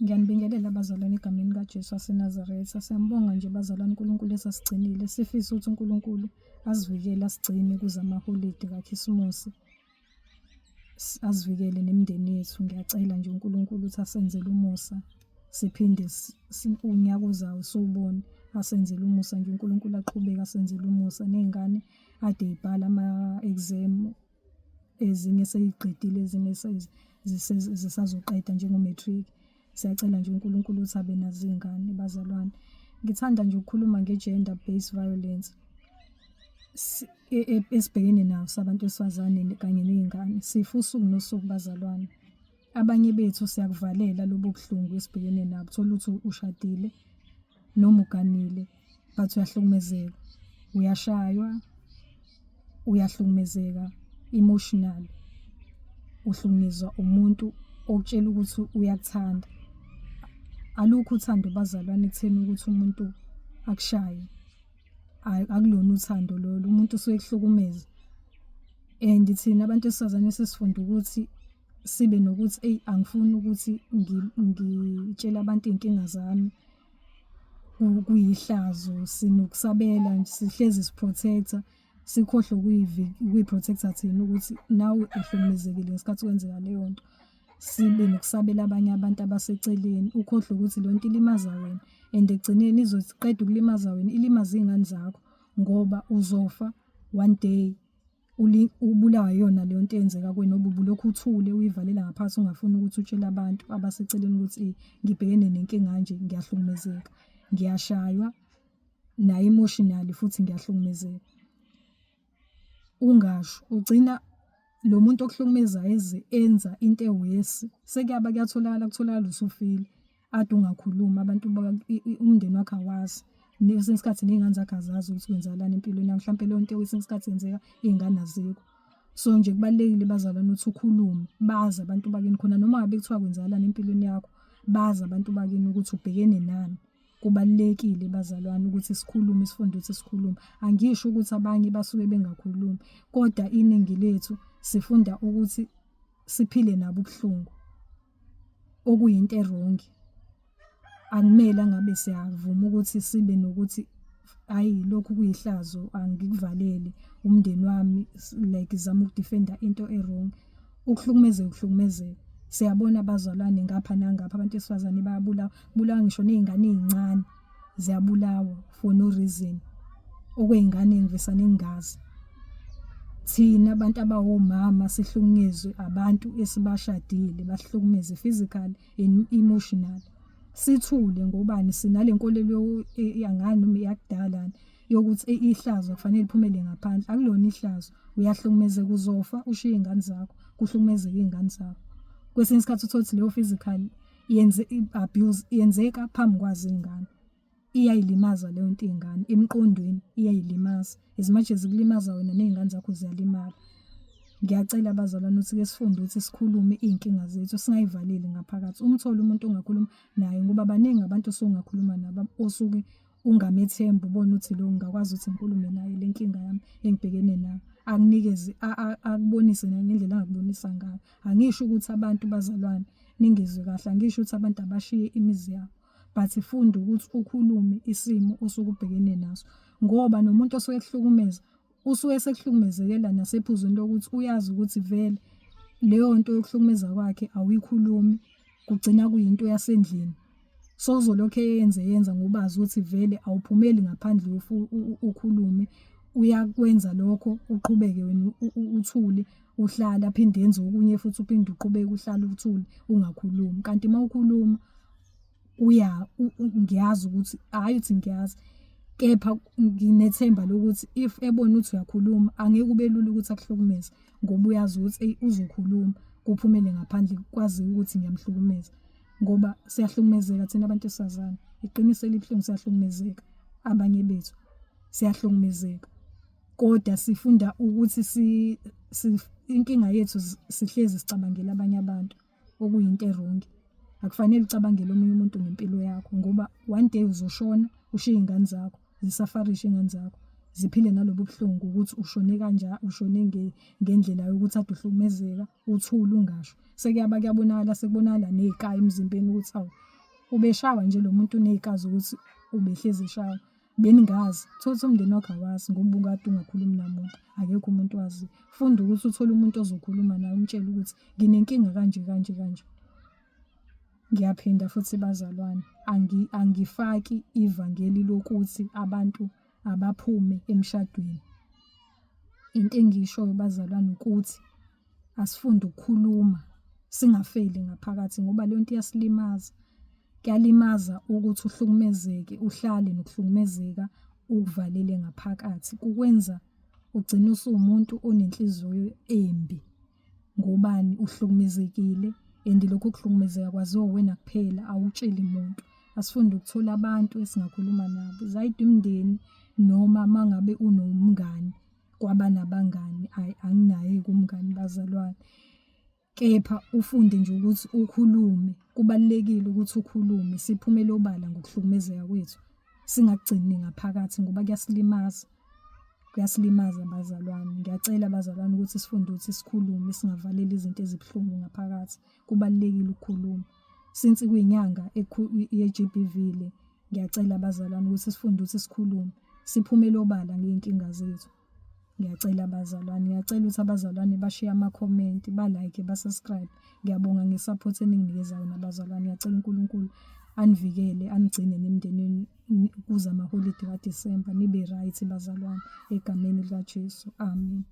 Ngiyanibingelela bazalwane egameni likaJesu waseNazaretha. Siyambonga nje bazalwane uNkulunkulu esasigcinile. Sifisa ukuthi uNkulunkulu asivikele asigcine kuze amaholide kaKhisimusi. Asivikele nemindeni yethu. Ngiyacela nje uNkulunkulu ukuthi asenzele umusa siphinde unyaka ozayo siwubone. Asenzele umusa nje uNkulunkulu aqhubeke asenzele umusa ney'ngane ade y'bhala ama-exam ezinye seyiqedile ezinye zisazoqeda njengo-matric. Siyacela nje uNkulunkulu ukuthi abe nazo iy'ngane bazalwane. Ngithanda nje ukukhuluma nge-gender based violence esibhekene nayo sabantu besifazane kanye ney'ngane. Sifa usuku nosuku bazalwane. Abanye bethu siyakuvalela lobu buhlungu esibhekene nabo. Uthole ukuthi ushadile noma uganile but uyahlukumezeka, uyashaywa, uyahlukumezeka emotionally. Uhlukunyezwa umuntu okutshela ukuthi uyakuthanda. Alukho uthando bazalwane ekutheni ukuthi umuntu akushaye. Akulona uthando lolo, umuntu usuke ekuhlukumeza. And thina abantu besifazane sesifunda ukuthi sibe nokuthi eyi angifuni ukuthi ngitshele abantu iy'nkinga zami, kuyihlazo. Sinokusabela nje, sihlezi si-protect-a, sikhohlwe ukuyi-protect-a thina ukuthi nawe uhlukumezekile ngesikhathi kwenzeka leyo nto. Sibe nokusabela abanye abantu abaseceleni, ukhohlwe ukuthi leyo nto ilimaza wena and ekugcineni izothi iqeda ukulimaza wena ilimaze iy'ngane zakho ngoba uzofa one day ubulawa iyona leyo nto eyenzeka kuwena ngoba ubulokhu uthule uyivalela ngaphakathi ungafuni ukuthi utshele abantu abaseceleni ukuthi ngibhekene nenkinga kanje, ngiyahlukumezeka, ngiyashaywa nayo emotionally futhi ngiyahlukumezeka. Ungasho ugcina lo muntu okuhlukumezayo eze enza into ewesi sekuyaba kuyatholakala kutholakala usufile ade ungakhulumi abantu umndeni wakho awazi. Kwesinye isikhathi ney'ngane zakho azazi ukuthi kwenzakalani empilweni yakho, mhlampe leyo nto kwesinye isikhathi yenzeka iy'ngane azikho. So nje kubalulekile bazalwane ukuthi ukhulume, bazi abantu bakini khona noma ngabe kuthiwa kwenzakalani empilweni yakho, bazi abantu bakini ukuthi ubhekene nani. Kubalulekile bazalwane ukuthi sikhulume, sifunde ukuthi sikhulume. Angisho ukuthi abanye basuke bengakhulumi, kodwa iningi lethu sifunda ukuthi siphile nabo ubuhlungu, okuyinto erongi. Akumele angabe siyavuma ukuthi sibe nokuthi hhayi lokhu kuyihlazo angikuvaleli umndeni wami like zama uku-defend-a into e-wrong. Ukuhlukumezeka ukuhlukumezeka. Siyabona abazalwane ngapha nangapha abantu besifazane bayabulawa, kubulawa ngisho ney'ngane ey'ncane ziyabulawa for no reason. Okwey'ngane ngivesane ngingazi. Thina abantu abawomama sihlukunyezwe abantu esibashadile basihlukumeze physically and emotionally. Sithule ngobani sinale nkolelo yangani noma eyakudala yokuthi ihlazo kufanele liphumele ngaphandle. Akulona ihlazo, uyahlukumezeka uzofa ushiye iy'ngane zakho, kuhlukumezeke iy'ngane zakho. Kwesinye isikhathi uthole ukuthi leyo physical yenze abuse yenzeka phambi kwazo iy'ngane. Iyayilimaza leyo nto iy'ngane emqondweni iyayilimaza. As much as ikulimaza wena ney'ngane zakho ziyalimala. Ngiyacela bazalwane ukuthi ke sifunde ukuthi sikhulume iy'nkinga zethu singayivaleli ngaphakathi. Umthole umuntu ongakhuluma naye ngoba baningi abantu osungakhuluma nabo osuke ungamethembi ubone ukuthi lo ngingakwazi ukuthi ngikhulume naye le nkinga yami engibhekene nayo. Akunikeze akubonise nangendlela angakubonisa ngayo. Angisho ukuthi abantu bazalwane ningizwe kahle, angisho ukuthi abantu abashiye imizi yabo. But funda ukuthi ukhulume isimo osuke ubhekene naso ngoba nomuntu osuke ekuhlukumeza usuke esekuhlukumezekela nasephuzwini lokuthi uyazi ukuthi vele leyo nto yokuhlukumeza kwakhe awuyikhulumi, kugcina kuyinto yasendlini. So uzolokhu eyenze yenza ngoba azi ukuthi vele awuphumeli ngaphandle ukhulume, uyakwenza lokho uqhubeke wena uthule uhlale aphinde enze okunye futhi uphinde uqhubeke uhlale uthule ungakhulumi. Kanti uma ukhuluma uya ngiyazi ukuthi hhayi ukuthi ngiyazi kepha nginethemba lokuthi if ebona ukuthi uyakhuluma angeke kube lula ukuthi akuhlukumeze ngoba uyazi ukuthi eyi uzokhuluma kuphumele ngaphandle kwaziwe ukuthi ngiyamhlukumeza ngoba siyahlukumezeka thina abantu besifazane. Iqiniso elibuhlungu siyahlukumezeka abanye bethu siyahlukumezeka kodwa sifunda ukuthi inkinga yethu sihlezi sicabangela abanye abantu okuyinto erongi. Akufanele ucabangele omunye umuntu ngempilo yakho ngoba one day uzoshona ushiye iy'ngane zakho zisafarishe iy'ngane zakho. Ziphile nalobu buhlungu ukuthi ushone kanjani, ushone ngendlela yokuthi ade uhlukumezeka, uthule ungasho. Sekuyaba kuyabonakala, sekubonakala ney'kaya emzimbeni ukuthi hawu, ubeshawa nje lo muntu uney'ka zokuthi ubehlezi eshawa. Beningazi, uthole ukuthi umndeni wakho awazi ngoba ubukade ungakhulumi namuntu, akekho umuntu owaziyo. Funda ukuthi uthole umuntu ozokhuluma naye umtshele ukuthi nginenkinga kanje kanje kanje. Ngiyaphinda futhi bazalwane, angifaki ivangeli lokuthi abantu abaphume emshadweni. Into engiyishoyo bazalwane ukuthi asifunde ukukhuluma, singafeli ngaphakathi ngoba leyo nto iyasilimaza. Kuyalimaza ukuthi uhlukumezeke, uhlale nokuhlukumezeka ukuvalele ngaphakathi. Kukwenza ugcine usuwumuntu onenhliziyo embi. Ngobani? Uhlukumezekile and lokho kuhlukumezeka kwaziwa uwena kuphela, awutsheli muntu. Asifunde ukuthola abantu esingakhuluma nabo, zayide imindeni noma uma ngabe unomngani, kwabanabangani. Ayi, anginaye-ke umngani bazalwane. Kepha ufunde nje ukuthi ukhulume. Kubalulekile ukuthi ukhulume, siphumele obala ngokuhlukumezeka kwethu. Singakugcini ngaphakathi ngoba kuyasilimaza. Kuyasilimaza bazalwane. Ngiyacela bazalwane ukuthi sifunde ukuthi sikhulume, singavaleli izinto ezibuhlungu ngaphakathi. Kubalulekile ukukhuluma. Since kuyinyanga ye-G_B_V le, ngiyacela bazalwane ukuthi sifunde ukuthi sikhulume, siphumele obala ngey'nkinga zethu. Ngiyacela bazalwane, ngiyacela ukuthi abazalwane bashiye amakhomenti, ba-like, ba-subscribe. Ngiyabonga nge-support eninginikeza yona bazalwane. Ngiyacela uNkulunkulu anivikele, anigcine nemindeni yenu kuze amaholidi kaDisemba, nibe right bazalwane, egameni likaJesu. Amen.